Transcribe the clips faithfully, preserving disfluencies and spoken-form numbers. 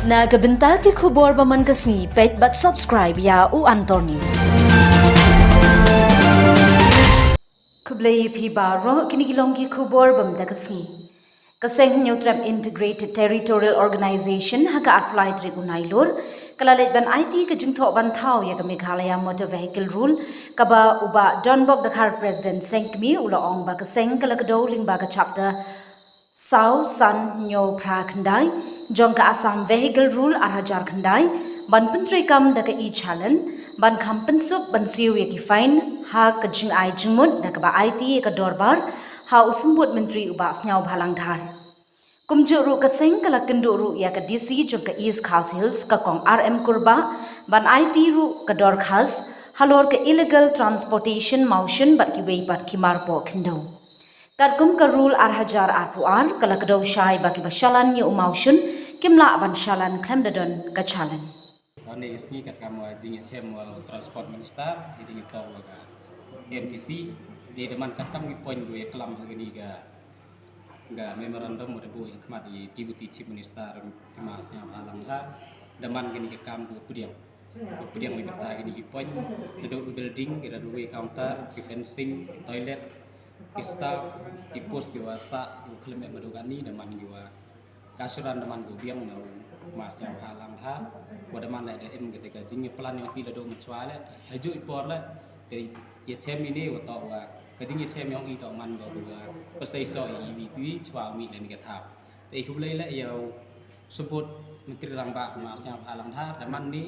Na ka bynta ki khubor ba man ka sngi, peit bad subscribe ïa u Antor News. Khublei ïa phi baroh, kine ki long ki khubor ba mynta ka sngi. Ka seng Hynñiewtrep Integrated Territorial Organization ha ka arphew lai tarik u Nailur ka la leit ban aiti ka jingthoh ban thaw ïa ka Meghalaya Motor Vehicle Rule, kaba u Bah Donbok Dkhar, President seng kmie, u la ong ba ka seng ka la kdew lyngba ka chapter saw san hynñiew phra khyndai jong ka Assam Vehicle Rule ar hajar khyndai ban pyntreikam da ka e-challan, ban kham pynsuk ban siew ïa ki fine ha ka jingai jingmut, da kaba aiti ïa ka dorbar ha u Symbud Myntri u Bah Sniawbhalang Dhar. Kumjuh ruh ka seng ka la kynduh ruh ïa ka D C jong ka East Khasi Hills, ka Kong R M Kurbah, ban aiti ruh ka dorkhas halor ka illegal transportation mawshun bad kiwei pat ki marpoh khyndew. Katkum ka rule ar hajar arphew ar, ka la kdew shai ba kiba shalan ïa u mawshun kim lah ban shalan khlem da don ka challan. Hynne ka sngi katkam ka jingïashem u Transport Minister, ka jingïathoh ka M T C, dei da man katkam ki point ba ïaklam ha kane ka, ka memorandum ba la buh ha khmat i Deputy Chief Minister, i Ma Sniawbhalang Dhar, da man kane ka kam ka pdiang. Ka pdiang lei bynta kine ki point, naduh ki building, ki runway counter, ki fencing, ki toilet, ki staff, ki post kiwa sah, kiwa khlem ïa madu kane, da man kiwa ka Suran da man ka biang na u Ma Sniawbhalang Dhar, wa da man leh da em kata ka jingïaplan yong ki la dang mynchwa leh, ha juh i por leh, ka ïachem ine wa toh wa, ka jingïachem yong i toh man ka wa, pyrshah so i wi wi chwa wi leh ni ka thap. Te i khublei leh ïa u Symbud Myntri Rangbah Ma Sniawbhalang Dhar, da man ni,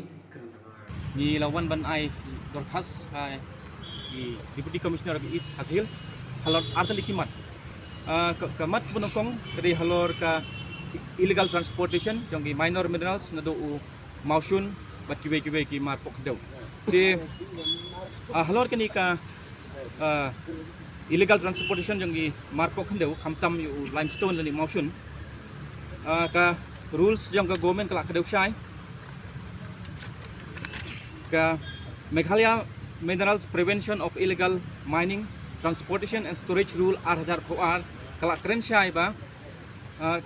ngi la wan ban ai dorkhas ha i Deputy Commissioner of East Khasi Hills halor artylli ki mat. Ah, ka, ka mat ba nyngkong ka dei halor ka illegal transportation jong ki minor minerals naduh u mawshun bad kiwei kiwei ki marpoh khyndew. Te, ah, halor kane ka, ah, illegal transportation jong ki marpoh khyndew, khamtam ïa u limestone lane mawshun. Ah, ka rules jong ka government ka la kdew shai. Ka Meghalaya Minerals Prevention of Illegal Mining, Transportation and Storage Rule ar hajar arphew ar ka la kren shai ba, ah,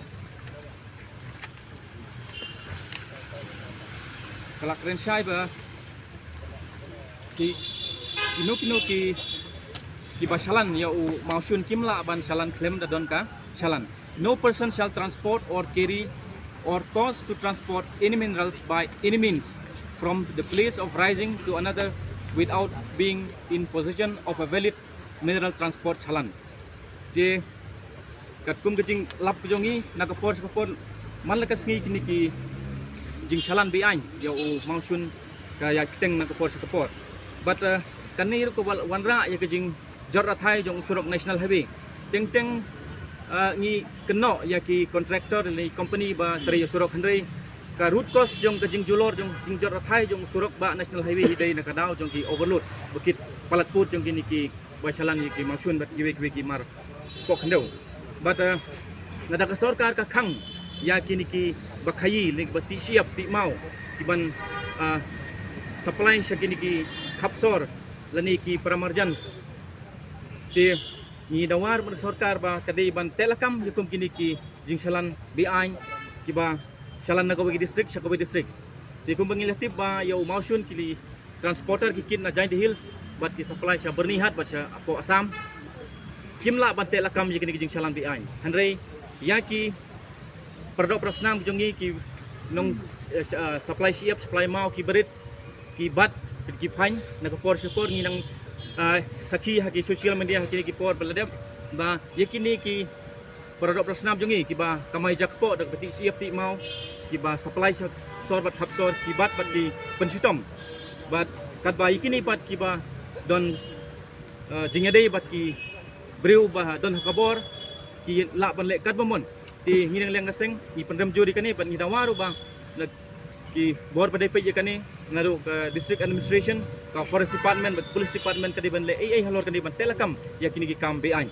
ka la kren shai ba ki, kino kino ki, kiba shalan ïa u mawshun kim lah ban shalan khlem da don ka challan. No person shall transport or carry or cause to transport any minerals by any means from the place of rising to another without being in possession of a valid mineral transport challan. Te katkum ka jinglap ka jong ngi, na ka por sha ka por, man la ka sngi kine ki jingchallan be-aiñ ïa u mawshun ka ïa kyrteng na ka por sha ka por. Bad, eh, kane ruh ka wan, wanrah ïa ka jingjot rathai jong u surok National Highway. Teng teng, eh, ngi kynnoh ïa ki contractor lane company ba trei ïa u surok, hynrei ka root cause jong ka jingjulor jong jingjot rathai jong u surok ba National Highway hi dei na ka daw jong ki overload, ba ki palat pud jong kine ki ba shalan ïa ki mawshun bad kiwei kiwei ki marpoh khyndew. Bad, eh, lada ka sorkar ka khang ïa kine kiba khaïi lane ba tih shyiap tih maw ki ban, eh, supply sha kine ki khap sor lane ki para marjan. Te ngi dawa ruh ban ka sorkar ba ka dei ban teh lakam ïa kum kine ki jingchallan be-aiñ kiba shalan na kawei ka district sha kawei district. Te kumba ngi la tip ba ïa u mawshun ki li transporter ki kit na Jaintia Hills bad ki supply sha Byrnihat bad sha hapoh Assam. Kim lah ban teh lakam ïa kine ki jingchallan be-aiñ. Hynrei ïa ki paradoh parasnam jong ngi ki nong, eh, sh-, eh, supply shyiap, supply maw, ki barit, ki bat, ki fine, na ka por sha ka por ngi nang, eh, sakhi ha ki social media ha kine ki por ba la dep ba ïa kine ki paradoh parasnam jong ngi kiba kamai jakpoh da kaba tih shyiap tih maw, kiba supply sha sor bad khap sor, ki bat bad ki pynshitom. Bad katba ïa kine pat kiba don, eh, jingïadei bad ki briew ba don ha ka bor, ki lah ban leh katba mon. Te ngi nang liang ka seng ngi pynrem jur ïa kane bad ngi dawa ruh ba na ki bor ba dei peit ïa kane, naduh ka district administration, ka forest department bad police department ka dei ban leh ei ei halor kane ban teh lakam ïa kine ki kam be-aiñ.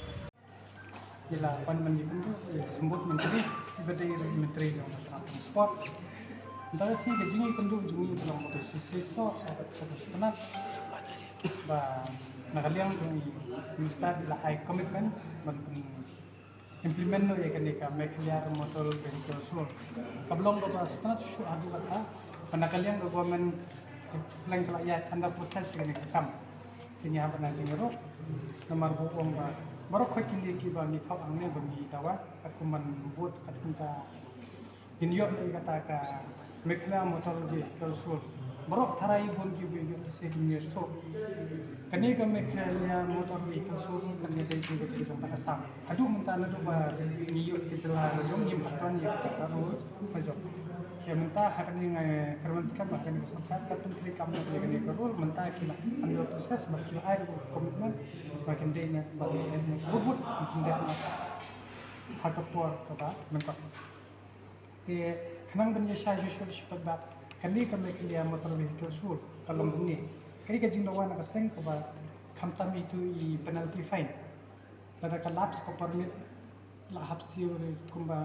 Ïa la wan ban ïakynduh ïa u Symbud Myntri, iba dei ruh i Myntri jong ka tnat transport. Mynta ka sngi ka jingïakynduh jong ngi ka long kaba shisha shisha, kaba shisha shisha ba na ka liang jong i Minister i la ai commitment ban pyn-, implement noh ïa kane ka Meghalaya Motor Vehicles Rule. Ka ba long kaba sngewtynnat shuh haduh katta, ba na ka liang ka government ka pleng ka la ïaid under process ïa kane ka kam. Te ngi hap ban ai jingïaroh namar ba u ong ba baroh khoit kine kiba ngi thoh hangne ba ngi dawa katkum ban bud katkum ta ngin ïoh na kata ka Meghalaya Motor Vehicles Rule. Baroh tharai bun ki bun ki se ki news to. Kane ka Meghalaya Motor Vehicles Rule kane dei ka jong ka Assam. Haduh mynta naduh ba ngi ïoh ka jylla la jong ngim pat don ïa ka rules la jong. Te mynta ha kane nga kyrmen skhem ba kane ka sorkar ka pyntrei kam ïa kane ka rule, mynta ki la under process ba ki la ai commitment ba kin dei na ba kin dei na bud bud kin dei na ha ka por kaba mynta. Te khnang ban ïa shai shuh shuh shuh pat ba kane ka Meghalaya Motor Vehicles Rule ka long kumne. Kaei ka jingdawa na ka seng kaba khamtam itu i penalty fine. Lada ka lapse ka permit la hap siew kumba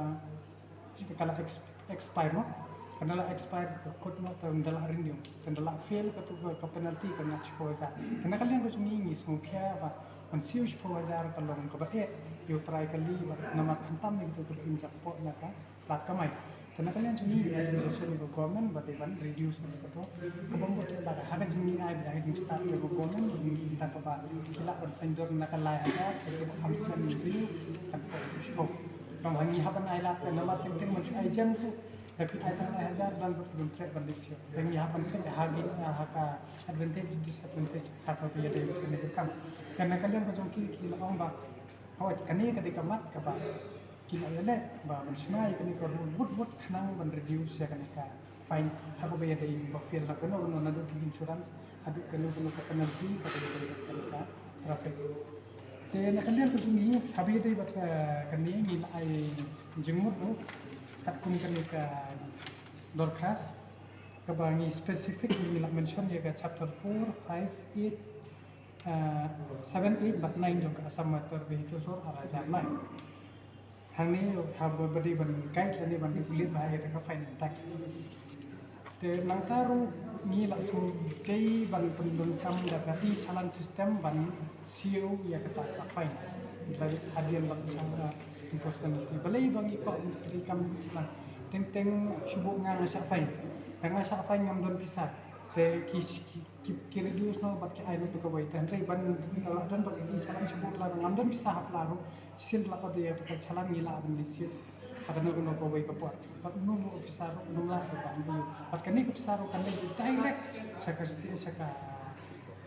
ka la ex- expire noh. Kan da la expire ka kut noh, te da la renew. Kan da la fail ka tu ka penalty ka ngat shiphew hajar. Kan da ka liang ka jong ngi ngi sngewkhia ba ban siew shiphew hajar ka long kaba eh ïa u trai kali ba namar khamtam ïa kitu kiba im jakpoh na ka lad kamai. Te na ka liang jong ngi ngi ai suggestion ïa ka government ba dei ban reduce na kato. Kaba mut ba ha ka jingïaid ha ka jingstad ïa ka government ngi tang kaba ki lah ban saiñdur na ka lai hajar, te kiba kham slem ngi renew kan poi shiphew. Long ha ngi hap ban ai lad te namar teng teng ban shu ai jem ruh da phi ai tang lai hajar don ba phi treh ban leit siew. Te ngi hap ban treh ha ngi ha ka advantage disadvantage ha kaba ïadei bad kane ka kam. Te na ka liang ka jong ki ki la ong ba hooid kane ka dei ka mat kaba ki la ïaleh ba ban shna ïa kane ka rule bud bud khnang ban reduce ïa kane ka fine ha kaba ïadei ba fail na kano kano naduh ki insurance haduh kano kano ka penalty kaba ïadei bad kane ka traffic. Te na ka liang ka jong ngi haba ïadei bad kane ngi la ai jingmut ruh katkum kane ka dorkhas kaba ngi specific ngi la mention ïa ka chapter four, five, eight, ah, seven, eight bad nine jong ka Assam Motor Vehicles Rule ar hajar nine. Hangne haba ba dei ban guide lane ban regulate bha ïa ka fine and taxes. Te nangta ruh ngi la sngewdei ban pyndonkam da ka e-challan system ban siew ïa kata ka fine. Hadien ba ka enforcement authority balei ba ngi kwah ban trei kam e-challan. Teng teng shu buh nga nga shah fine. Te nga shah fine ngam don pisa. Te ki ki ki reduce noh bad ki ai noh kawei. Te hynrei ban da la don bad e-challan shu buh la ngam don pisa hap la ruh. Shisien la order ïa ka challan ngi lah ban leit siew ha kano kano kawei ka por. Bad uno uno officer ruh um lah ban ïoh. Bad kane ka pisa ruh kan leit direct sha ka state sha ka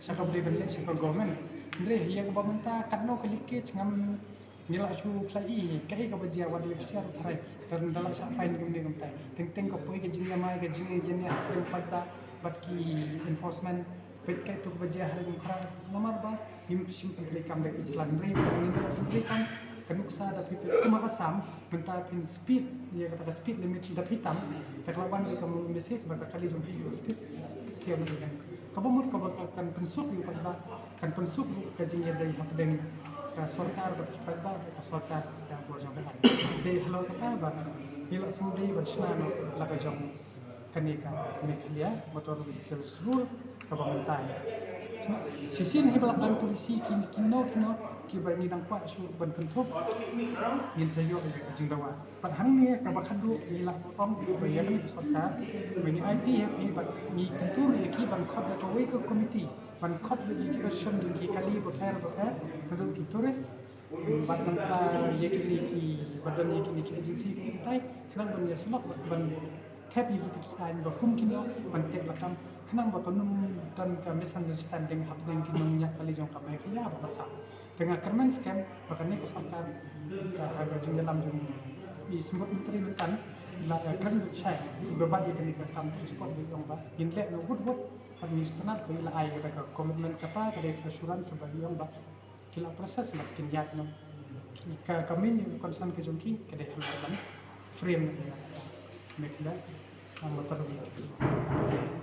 sha kaba dei ban leit sha ka government. Hynrei ïa kaba mynta katno ka leakage ngam ngi lah shu khlaiñ kaei kaba jia wat ïa pisa ruh tharai. Te da la shah fine kumne kumtai. Teng teng ka poi ka jingïamai ka jingïaineh ha ki paidbah bad ki enforcement. Peit kaei tu kaba jia ha la jong khra namar ba ngim shym pyntrei kam da ki challan. Hynrei ba ngim da la pyntrei kam ka nuksa da phi peit kum ha Assam mynta phin speed ïa kata ka speed limit da phi tam. Te ka la wan ïa ka message ba ka kali jong phi ka speed siew na ka kaba mut kaba ka kan pynsuk ïa u paidbah kan pynsuk ruh ka jingïadei hapdeng ka sorkar bad ki paidbah bad ka sorkar da bor jong ka aiñ. Dei halor kata ba ngi la sngewdei ban shna noh la ka jong kane ka Meghalaya Motor Vehicles Rule kaba mynta. Shisien hi ba la don policy ki kino kino kiba ngi dang kwah shuh ban kynthup ngin sa ïoh ïa ka jingdawa. Bad hangne kaba khadduh ngi la ong ba ïa kane ka sorkar ba ngi aiti ïa ki bad ngi kyntur ïa ki ban khot ïa kawei ka komiti ban khot ïa ki shem jong ki kali bapher bapher naduh ki tourist bad nangta ïa kine ki ba don ïa kine ki agency kine ki tai khnang ban ïa snoh bad ban thep ïa kita ki aiñ ba kum kino ban teh lakam khnang ba kan ym don ka misunderstanding hapdeng ki nongñiah kali jong ka Meghalaya bad Assam. Te nga kyrmen skhem ba kane ka sorkar ka ha ka jingïalam jong i Symbud Myntri mynta la ka kren bit shai ba bad ïa kane ka kam transport ba i ong ba ngin leh na wut wut. Bad ngi sngewtynnat ba i la ai kata ka commitment kata ka dei ka assurance ba i ong ba ki la process bad kin ïaid noh. Ka ka main concern ka jong ki ka dei halor ban frame na ïa Meghalaya Motor Vehicles Rule.